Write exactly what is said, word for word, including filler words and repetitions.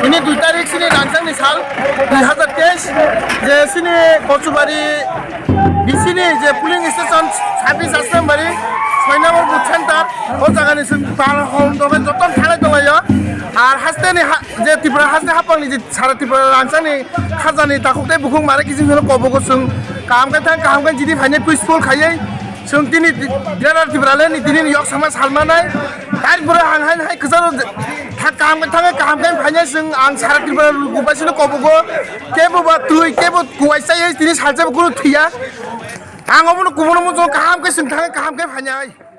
Ini dui tarik sini rangchakni sal dui hazar teis, je sini Kochubari bisini je polling station sabis Asrambari soi number booth center, o jagani sing par hom dogai joto thanai dolayo. Ar hasteni ha-, je Tripura haste hapangni je sara Tripura rangchakni khajani takhuk tei bukhuk mare kiching hino kobogo sung kaham khe thang kaham khe jidi phainai peaceful khaiwi. Chwng tini Greater Tipraland ni tini yok sama salmanai. Hai bwrwi ang hai hai kwcharo thak kaham khe thangwi kaham khe phainai chwng ang sara Tripura luku baisino kobogo. Kebo ba twi kebo kuwai chaiwi tini salsa bo kunu thwiya. Ang obono kubono muchungo kaham khe chwng thangwi kaham khe phainai.